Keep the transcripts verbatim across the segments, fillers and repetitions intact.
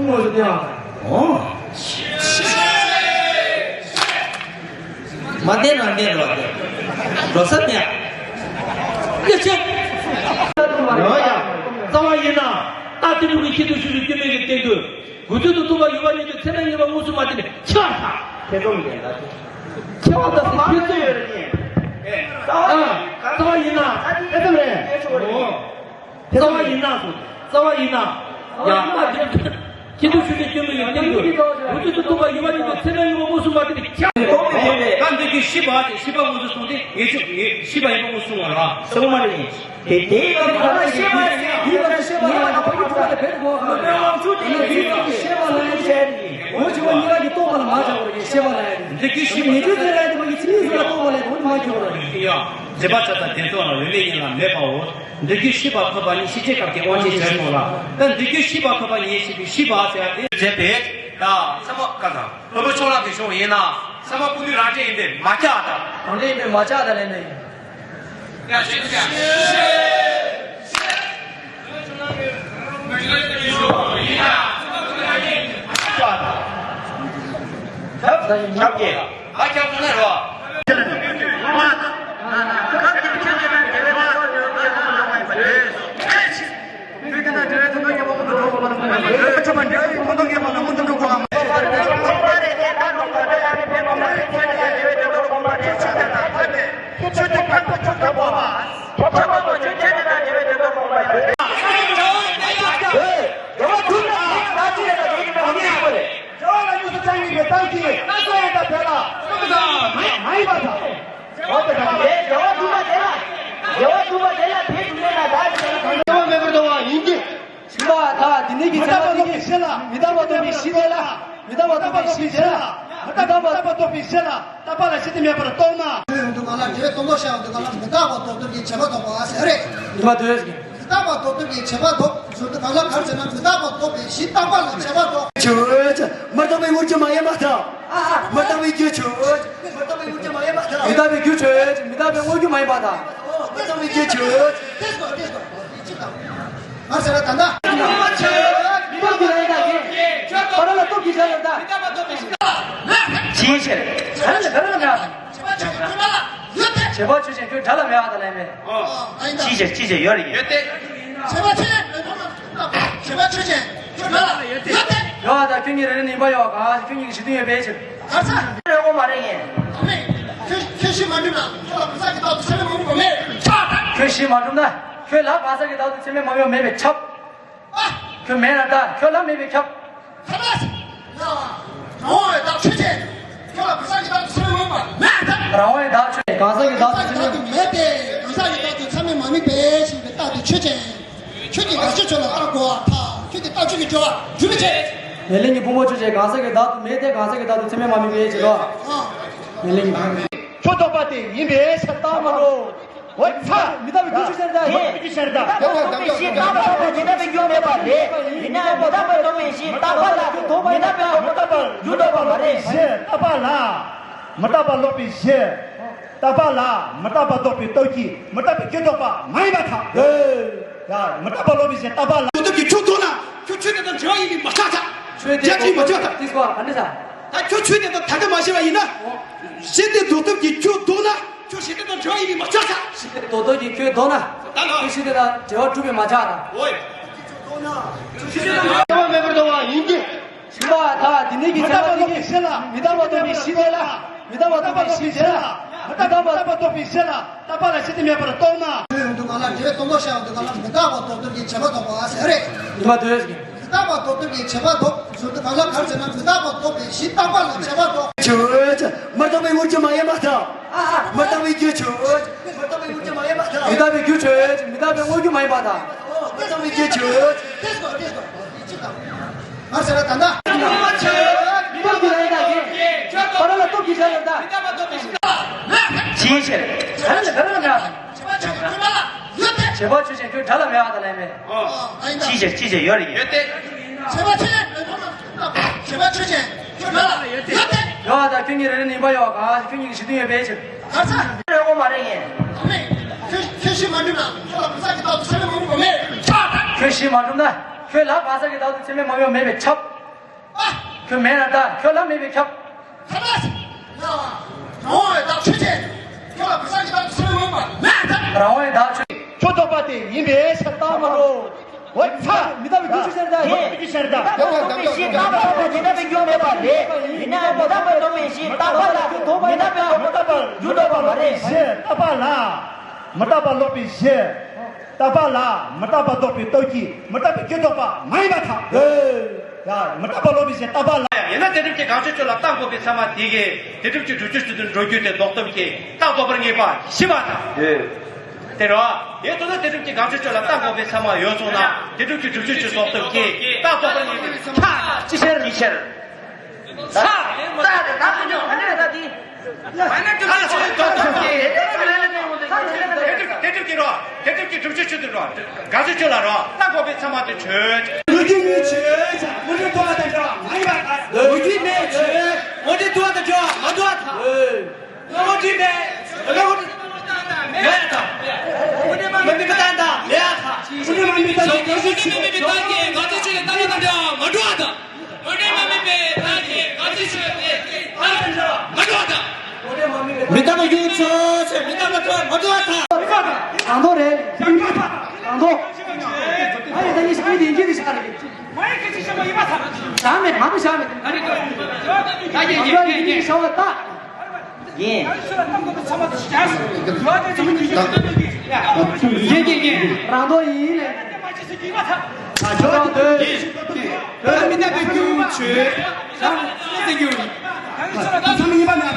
གསུང་བ་ཞིག་སྟེ་ཨ། ཨོ། མ་བསྟན་རང་བསྟན་འགྲོ་བ་སྟེ། འགྲོ་ས་མེད་ཨ། ཡ་ཆེ། ཡ་ཡ། རྩ་བ་ཡིན་ན། རྟགས་དེ་དྲུག་གི་ཁྱེད་དུ་ཞུ་རུ་སྐྱེ་མེད་ཀྱི་སྟེང་དུ། དགུ་ཚོད་དུ་ཐུབ་པ་ཡུ་བ་ཉིད་དུ་ཚད་མས་ངེས་པ་དངོས་སུ་མ་བསྟན་ནས་ཁྱེད་ཨ། ཁྱེད་ཚོ་མི་བསྟན་ད། ཁྱེད་བ་ད་སེ་ཁྱེད་ཚོ། ཨ། རྩ་བ་ཡིན་ན། ཨེ་ཙམ་རེད། ཨོ། རྩ་བ་ཡིན་ན་སོ། རྩ་བ་ཡིན་ན། ཡང་ན་དེ། ཁྱེད་དུ་ཞུ་ནས་སྐྱོན་མེད་ཡོད་སྟེང་དུ། དགུ་ཚོད་དུ་ཐུབ་པ་ཡུ་བ་ཉིད་དུ་ཚད་མས་ངེས་པ་དངོས་སུ་མ་བསྟན་ནས་ཁྱེད་ཨ། ད་འདི་གི་ཤེས་པ་དེ་ཤེས་པ་དངོས་སུ་སོང་སྟེ་ངེས་ཤེས་ངེས་ཤེས་པ་ཡིན་པ་དངོས་སུ་སོང་བ་ར། སོང་མ་རེད། དེ་དེའི་སྐབས་ལ་ཤེས་པ་ཡིན་ཡིན་པ་ཤེས་པ་ལ་ཡང་ཕ་གི་ཐུག་པ་ལ་བེད་དགོས། ཤེས་པ་ལ་ཡང་བྱས་ཏེ། འོ་བྱེད་པ་གཉིས་ཀ་གི་རྟོགས་པ་ལ་མ་བྱ་བར་ཤེས་པ་ལ་ཡང་། འདི་གི་ཤེས་པ་ཉིད་དུ་ལ་ཡང་དེ་མ་གི་ཚིག་གཉིས་སུ་ལ་རྟོགས་པ་ལ་ཡང་དེ་མ་གྱུར་བ་རེད། ཡ། རྗེས་དཔག་ཆ་ཚང་དེ་ཚོ་ལ་རིགས་མེད་ཡིན་ལ་མེད་པའོ། འདི་གི་ཤེས་པ་ཁོ་པ་ཉིད་ཤེས་བྱའི་སྐབས་ཀྱི་དབང་ཆེན་བྱས་སོང་ལ། ད་འདི་གི་ཤེས་པ་ཁོ་པ་ཉིད་ཤེས་པའི་ཤེས་པ་ཟེར་ཡ་དེ་བྱས་པས། ད་ཚད་མ་ཀ་ས་སློབ་དཔོན་ཕྱོགས་གླང་དེ་བྱུང་ཡིན་ན་ཚད་མ་ཀུན་བཏུས་རང་འབྲས་ཡིན་པས་མ་ཁྱབ་ད། རང་འབྲས་ཡིན་པས་མ་ཁྱབ་ད་ལན་ནི། ཏང་གི་ལྟ་ས་ཡང་དང་བོད་ལ་མ་ཡིན་པ་དང་། འོ་དེ་དང་། དེ་རྒྱལ་བ་ཐུབ་པ་དེ་ལ། རྒྱལ་བ་ཐུབ་པ་དེ་ལ་དེ་དུས་ནས་ན་ད་ཅི་ཡང་མེད་པར་འགྲོ་བ་ཡིན་གྱི། མི་རྟག་པ་དང་དེ་ནས་ཀྱི་མི་རྟག་པ་རྟོགས་པའི་གཞི་ལ། མི་རྟག་པ་རྟོགས་པའི་གཞི་དེ་ལ། མི་རྟག་པ་རྟོགས་པའི་གཞི་དེ་ལ། མི་རྟག་པ་རྟོགས་པའི་གཞི་ལ་རྟག་པ་ལ་ཞེན་ཏེ་མེད་པར་རྟོགས་ན། ཡོང་དུས་གང་ལ་འབྲས་སྟོང་པོ་ཤར་ཡོང་དུས་གང་ལ་མི་རྟག་པ་རྟོགས་ཐབས་ཀྱི་བྱེད་པ་རྟོགས་པ་ཟེར་རེད། མི་རྟག་པ་རྟོགས་ཐབས་ཀྱི་བྱེད་པ་རྟོགས་ཞུ་དུས་གང་ལ་གར་བྱས་ན་མི་རྟག་པ་རྟོགས་པའི་གཞི་རྟག་པ་ལ་བྱེད་པ་རྟོགས། ཆོས་ཅན། མི་རྟག་པའི་དངོས་རྒྱུ་མ་ཡིན་པ་དང་། མི་རྟག་པའི་རྒྱུ་ཆོས་ཅན། མི་རྟག་པའི་དངོས་རྒྱུ་མ་ཡིན་པ་དང་། མི་རྟག་པའི་རྒྱུ་ཆོས་ཅན། མི་རྟག་པའི་དངོས་རྒྱུ་མ་ཡིན་པ་དང་། མི་རྟག་པའི་རྒྱུ་ཆོས་ཅན། ང་ཟེར་བ་ད་ལྟ། སྟོབས་ཀྱིས་རང་ཡིན་དང་། བར་ལ་སྟོབས་ཀྱིས་བྱ་ཡོད་དང་། ཅིའི་ཕྱིར། ག་རེ་ལ་ག་རེ་ལ་མེད་པ། བྱེད་པ་ཆོས་ཅན་ཁྱོད་དགྲ་ལ་མེད་པ་དང་ལས་མེད། ཅིའི་ཕྱིར་ཅིའི་ཕྱིར་ཡོད་རེད་ཡོད་དེ། བྱེད་པ་ཆོས་ཅན། བྱེད་པ་ཆོས་ཅན་ཁྱོད་དགྲ་ལ་ཡོད་དེ། ཡོད་དང་ཁྱོད་ཉིད་རེ་རེ་ནི་ཡིན་པ་ཡོད་གང་ཁྱོད་ཉིད་ཀྱི་གཞི་མཐུན་ཡོད་པའི་ཕྱིར། ག་ས། རེ་འོ་མ་རེ་ཡིན། ཁྱོད་ཁྱོད་གཞི་མ་གྲུབ་ན་ཁྱོད་ལ་གང་ཟག་གི་བདག་ཏུ་ཚད་མས་མ་དམིགས་པ་མེད། ཁྱོད་གཞི་མ་གྲུབ་ན། ཁྱོད་ལ་གང་ཟག་གི་བདག་ཏུ་ཚད་མས་མ་དམིགས་པ་མེད་པས་ཁྱབ། ཨ། ཁྱོད་མེད་ན་ད་ཁྱོད་ལ་མེད་པས་ཁྱབ། ཁྱབ་ལ། རང་དབང་བའི་བདག་ཆོས་ཅན། ཁྱོད་ལ་གང་ཟག་གི་བདག་ཏུ་ཚད་མས་མ་དམིགས་པ་མེད་ད། རང་དབང་བའི་བདག་ཆོས་ཅན། གང་ཟག་གི་བདག་ཏུ་ཚད་མས། མེད་དེ། གང་ཟག་གི་བདག་ཏུ་ཚད་མས་མ་དམིགས་པའི་ཕྱིར་གྱི་རྟགས་དེ་ཆོས་ཅན། ཁྱོད་ཀྱིས་དགག་བྱའི་ཆོས་ལ་བརྟག་དགོས་པར་ཐལ། ཁྱོད་ཀྱིས་རྟགས་ཆོས་ཀྱི་སྦྱོར་བ་སྒྲུབ་མི་བྱེད། ཉེར་ལེན་གྱི་ཕུང་པོ་ཆོས་ཅན། གང་ཟག་གི་བདག་ཏུ་མེད་དེ་གང་ཟག་གི་བདག་ཏུ་ཚད་མས་མ་དམིགས་པའི་ཕྱིར་རོ། ཨ། ཉེར་ལེན་གྱི་ཕུང་པོ། ཁྱོད་རྟོག་པ་དེ་ཡིན་པའི་ཕྱིར་རྟག་མ་རོ། འོ་ཚ། མི་རྟག་པའི་རྒྱུ་ཆོས་ཅན། རྟག་པ་རྟོགས་པའི་གཞི་རྟག་པ་རྟོགས་པའི་གཞི་རྟག་པའི་རྒྱུ་མེད་པ་རེད། ཡིན་ནའང་མི་རྟག་པ་རྟོགས་པའི་གཞི་རྟག་པ་ལ་མི་རྟག་པའི་རྒྱུ་རྟོགས་པ་མ་རེད། གཞི་རྟག་པ་ལ་མི་རྟག་པ་རྟོགས་པའི་གཞི། རྟག་པ་ལ་མི་རྟག་པ་རྟོགས་པའི་སྟོབས་ཀྱིས་མི་རྟག་པའི་རྒྱུ་རྟོགས་པ་མ་ཡིན་པར་ཐལ། ཡ། མི་རྟག་པ་རྟོགས་པའི་གཞི་རྟག་པ་ལ། རྟོགས་ཐབས་ཀྱི་ཁྱོད་རྟོགས་ན་ཁྱོད་ཆོས་དེ་དང་འབྲེལ་བ་ཡིན་པས་མ་ཁྱབ་ཚར། ཆོས་དེ་རྟོགས་ན་ཁྱོད་ཆོས་དེ་དང་འབྲེལ་བ་ཡིན་པས་མ་ཁྱབ་ཚར། ད་ཁྱོད་ཆོས་དེ་དང་ད་ལྟ་མ་ཤེས་པ་ཡིན་ན། གཞི་དེ་རྟོགས་ཐབས་ཀྱི་ཁྱོད་རྟོགས་ན་ཁྱོད་གཞི་དེ་དང་འབྲེལ་བ་ཡིན་པས་མ་ཁྱབ་ཚར། གཞི་དེ་རྟོགས་ཐབས་ཀྱི་ཁྱོད་རྟོགས་ན། ད་ལ། ཁྱོད་གཞི་དེ་དང་འབྲེལ་བ་གྲུབ་པས་མ་ཁྱབ་ཚར། འོ། ལྟ་བ་མེད་པར་ལྟ་བ་ཡིན་གྱི། མི་རྟག་པ་དང་དེ་ནས་ཀྱི་མི་རྟག་པ་རྟོགས་པའི་གཞི་ལ། མི་རྟག་པ་རྟོགས་པའི་གཞི་དེ་ལ། མི་རྟག་པ་རྟོགས་པའི་གཞི་དེ་ལ། མི་རྟག་པ་རྟོགས་པའི་གཞི་ལ་རྟག་པ་ལ་ཞེན་ཏེ་མེད་པར་རྟོགས་ན། ཡོང་དུས་གང་ལ་འབྲས་སྟོང་པོ་ཤར་ཡོང་དུས་གང་ལ་མི་རྟག་པ་རྟོགས་ཐབས་ཀྱི་བྱེད་པ་རྟོགས་པ་ཟེར་རེད། མི་རྟག་པ་རྟོགས་ཀྱི། མི་རྟག་པ་རྟོགས་ཐབས་ཀྱི་བྱེད་པ་རྟོགས་ཞུ་དུས་གང་ལ་གར་བྱས་ན་མི་རྟག་པ་རྟོགས་པའི་གཞི་རྟག་པ་ལ་བྱེད་པ་རྟོགས། ཆོས་ཅན། མི་རྟག་པའི་དངོས་རྒྱུ་མ་ཡིན་པ་དང་། མི་རྟག་པའི་རྒྱུ་ཆོས་ཅན། མི་རྟག་པའི་དངོས་རྒྱུ་མ་ཡིན་པ་དང་། མི་རྟག་པའི་རྒྱུ་ཆོས་ཅན། མི་རྟག་པའི་དངོས་རྒྱུ་མ་ཡིན་པ་དང་། མི་རྟག་པའི་རྒྱུ་ཆོས་ཅན། ང་ཟེར་བ་ད་ལྟ། སྟོབས་ཀྱིས་རང་ཡིན་དང་། བར་ལ་སྟོབས་ཀྱིས་བྱ་ཡོད་དང་། ཅིའི་ཕྱིར། ག་རེ་ལ་ག་རེ་ལ་མེད་པ་དང་། བྱེད་པ་ཆོས་ཅན་ཁྱོད་དགྲ་ལ་མེད་པ་དང་ལས་མེད། ཅིའི་ཕྱིར་ཅིའི་ཕྱིར་ཡོད་རེད་ཡོད་དེ། བྱེད་པ་ཆོས་ཅན། བྱེད་པ་ཆོས་ཅན་ཁྱོད་དགྲ་ལ་ཡོད་དེ། ཡོད་དང་ཁྱོད་ཉིད་རེ་རེ་ནི་ཡིན་པ་ཡོད་གང་ཁྱོད་ཉིད་ཀྱི་གཞི་མཐུན་ཡོད་པའི་ཕྱིར། ག་ས། རེ་འོ་མ་རེ་ཡིན། ཁྱོད་ཁྱོད་གཞི་མ་གྲུབ་ན་ཁྱོད་ལ་གང་ཟག་གི་བདག་ཏུ་ཚད་མས་མ་དམིགས་པ་མེད། ཁྱོད་གཞི་མ་གྲུབ་ན་ཁྱོད་ལ་གང་ཟག་གི་བདག་ཏུ་ཚད་མས་མ་དམིགས་པ་མེད་པས་ཁྱབ། ཁྱོད་མེད་ན་ད་ཁྱོད་ལ་མེད་པས་ཁྱབ། ཁྱབ་ལ། རང་དབང་བའི་བདག་ཆོས་ཅན། ཁྱོད་ལ་གང་ཟག་གི་བདག་ཏུ་ཚད་མས་མ་དམིགས་པ་མེད། རང་དབང་བའི་བདག་ཆོས། ཁྱོད་རྟོག་པ་དེ་ཡིན་པས་ཕྱིར་རྟག་མ་རོ། འོ་ཚ། མི་རྟག་པའི་རྒྱུ་ཆོས་ཅན། རྟག་པ་རྟོགས་པའི་གཞི་རྟག་པ་རྟོགས་པའི་གཞི་རྟག་པ་རྟོགས་པའི་གཞི་རྟག་པའི་རྒྱུ་མེད་པ་རེད། ཡིན་ནའང་མི་རྟག་པ་རྟོགས་པའི་གཞི་རྟག་པ་ལ་མི་རྟག་པ་རྟོགས་པའི་གཞི་རྟག་པ་ལ་མི་རྟག་པ་རྟོགས་པའི་སྟོབས་ཀྱིས་མི་རྟག་པའི་རྒྱུ་རྟོགས་པ་མ་ཡིན་པར་ཐལ། ཡ། མི་རྟག་པ་རྟོགས་པའི་གཞི་རྟག་པ་ལ། ཡང་ན་དེ་སྒྲུབ་ཀྱི་གང་ཕྱིར་ཁྱོད་ལ་རྟག་འགོག་པའི་ཚད་མ་དེ་གིས་དེ་སྒྲུབ་ཀྱི་སྒྲུབ་བྱེད་ཆོས་དུ་འགྲོ་རྒྱུ་དེ་ལྡོག་སྟོབས་ཀྱིས་རྟག་ལྡོག་པར་ངེས་པ་ཞི་བ་དང་། དེ་རེད་བ། དེ་ལྟར་ན་དེ་སྒྲུབ་ཀྱི་གང་ཕྱིར་ཁྱོད་ལ་རྟག་འགོག་པའི་ཚད་མ་ཡོད་སོང་ན་དེ་སྒྲུབ་ཀྱི་སྒྲུབ་བྱེད་ཆོས་ལྡོག་སྟོབས་ཀྱིས་རྟག་ལྡོག་པར་ངེས་པའི་ཕྱིར། ཅི་ཕྱིར། ཅི་ཕྱིར། ཚ། ཚ་དེ་ད་ཁོ་ཉོ་ག་ནས་ད་དེ། དེ་སྒྲུབ་ཀྱི་རོ། དེ་སྒྲུབ་ཀྱི་སྒྲུབ་བྱེད་ཆོས་དུ་རོ། ག་ཚོད་ཆོས་ལ་རོ། རྟག་འགོག་པའི་ཚད་མ་དེ་ཆོས། ལུགས་རྒྱུ་མེད་ཆོས། དངོས་འབྲས་རྟོགས་པ་དང་འབྲེལ་བ་མ་ཡིན་པར་ཐལ། ལུགས་རྒྱུ་མེད་ཆོས། དངོས་འབྲས་རྟོགས་པ་དང་འབྲེལ་བ་མ་འགྲོ་བར་ཐལ། དངོས་འབྲས་མེད། དངོས་འབྲས་མེད། མེད་དང་། དངོས་འབྲས་མ་དམིགས་པའི་རྟགས་དང་མེད་པར་ཐལ། དངོས་འབྲས་མ་དམིགས་པའི་རྟགས་ཀྱིས་ག་ཚོད་ཆོས། དངོས་འབྲས་མ་དམིགས་པའི་རྟགས་ཀྱིས་ག་ཚོད་ཆོས་ལ་རྟག་གཅིག་དང་འབྲེལ་བ་མ་འགྲོ་བར་ཐལ། དངོས་འབྲས་མ་དམིགས་པའི་རྟགས་ཀྱིས་ག་ཚོད་ཆོས་ལ་རྟག་གཅིག་དང་འབྲེལ་བ་མ་འགྲོ་བར་ཐལ། མི་རྟག་པ་ཡོད་ཚོད་ཚོད་མི་རྟག་པ་ཚོད་མ་འགྲོ་བར་ཐལ། རང་མདོག་རེད། རང་མདོག་ཨ་ཡེ་ད་ནི་ཤི་ཡིན་གྱི་རེད་ཤ་རེད། མ་ཡེ་ཁ་ཆེ་ཤ་མ་ཡིན་པ་ཐལ། བྱ་མེད་མ་དུ་བྱ་མེད། ཨ་རེ་ད་ཡེ་ཡེ་ཡེ་ཡེ་ཤ་བ་ད། ཡིན། ཡིན་ཡིན་ཡིན། རང་མདོག་ཡིན་ལེ། ད་མི་འདའ་བའི་རྒྱུ་ཆོས། ད་མི་འདའ་བའི་རྒྱུ་ཆོས། མི་འདའ་བའི་རྒྱུ་མ་འདྲ། མི་འདའ་བའི་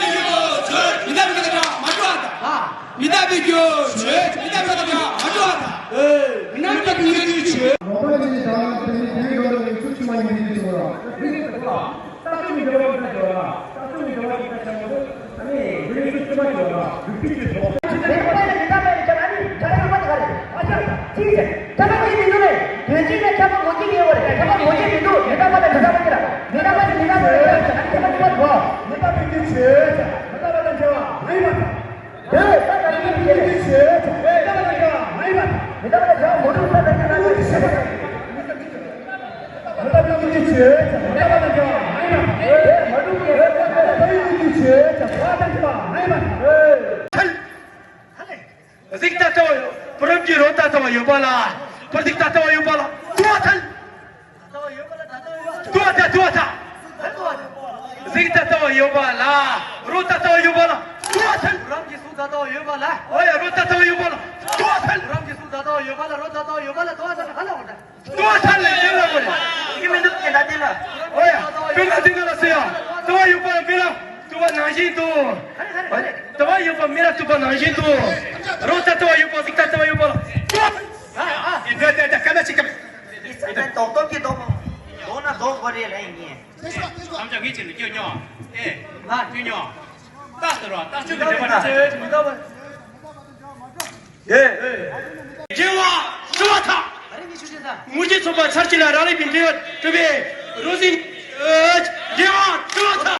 རྒྱུ་ཆོས། མི་འདའ་བའི་རྒྱུ་མ་འགྲོ་བ་དང་། མི་འདའ་བའི་རྒྱུ་ཆོས། མི་འདའ་བའི་རྒྱུ་མ་འགྲོ་བ་དང་། མི་འདའ་བའི་རྒྱུ་ཆོས། རོགས་པ་ཡིན་ནི་དང་དེ་ནི་དེའི་འགྲོ་ལ་ཡོད་ཚུལ་ཆུ་མ་ཡིན་པའི་ཚུལ་ལ། ད་ཚོད་མི་འགྲོ་བ་ཡིན་ན་འགྲོ་ལ། ད་ཚོད་མི་འགྲོ་བ་ཡིན་ན་ཆ་མོ། ཨ་ནི་རིགས་རྒྱུད་ཕྱི་མ་འགྲོ་ལ། རིགས་རྒྱུད་ཀྱི་ཐོག་གཟིགས་ད་ལྟ་བ་ཡོད་པ་རོ་ད་ལྟ་བ་ཡོད་པ་ལ། བར་གཟིགས་ད་ལྟ་བ་ཡོད་པ་ལ་ཏུ་བ་ཐལ། ཏུ་བ་ཐལ་ཏུ་བ་ཐལ། གཟིགས་ད་ལྟ་བ་ཡོད་པ་ལ། རོ་ད་ལྟ་བ་ཡོད་པ་ལ་ཏུ་བ་ཐལ། རང་གི་གཟུགས་ད་ལྟ་བ་ཡོད་པ་ལ། ཨོ་ཡ། རོ་ད་ལྟ་བ་ཡོད་པ་ལ་ཏུ་བ་ཐལ། རང་གི་གཟུགས་ད་ལྟ་བ་ཡོད་པ་ལ། རོ་ད་ལྟ་བ་ཡོད་པ་ལ་ཏུ་བ་ཐལ། ཧ་ལ་བ་ད། ཏུ་བ་ཐལ་ལས་དེ་ལ་བ་ལ། ཡིན་མི་འདུག་ཀྱེ་ད་དེ་ལ། ཨོ་ཡ། དཔེར་ན་དེ་ན་ལ་སེ་ཡ། ཏུ་བ་ཡོད་པ་མེ་ལ་ཏུ་བ་ནང་བཞིན་དུ། ཏུ་བ་ཡོད་པ་མེ་ལ་ཏུ་བ་ནང་བཞིན་དུ། རོ་ད་ལྟ་བ་ཡོད་པ་གཟིགས་ད་ལྟ་བ་ཡོད་པ་ལ་ཏུ་བ་ཐལ། ཨ་ཨ། དེ་དེ་དེ་ཀ་ན་ཅིག་ཀ་མེད། ཡིན་ས་ནས་རྡོག་རྡོག་གི་རྡོག་རྡོག་ན་རྡོག་གོ་རེད་ལ་ཡིན་ངེས། ཨམ་ཅག་ངེད་ཅིག་ལ་སྐྱོ་ཉོ། ཨེ། ང་སྐྱོ་ཉོ། ལྟ་ཟེར་རོ། ལྟ་ཆོས་ཀྱི་འབྲེལ་བ་འདི་ཚོས། ཨེ། འབྲེལ་བ་ཞུ་བ་དང་། ཨ་རེ་ངས་ཆུ་ཆེན་ས། དངོས་གཞི་ཚོགས་པ་ཚར་གཅིག་ལ་རང་ལས་པའི་འབྲེལ་བ་གྲུབ་པའི་རོ་ཟིན།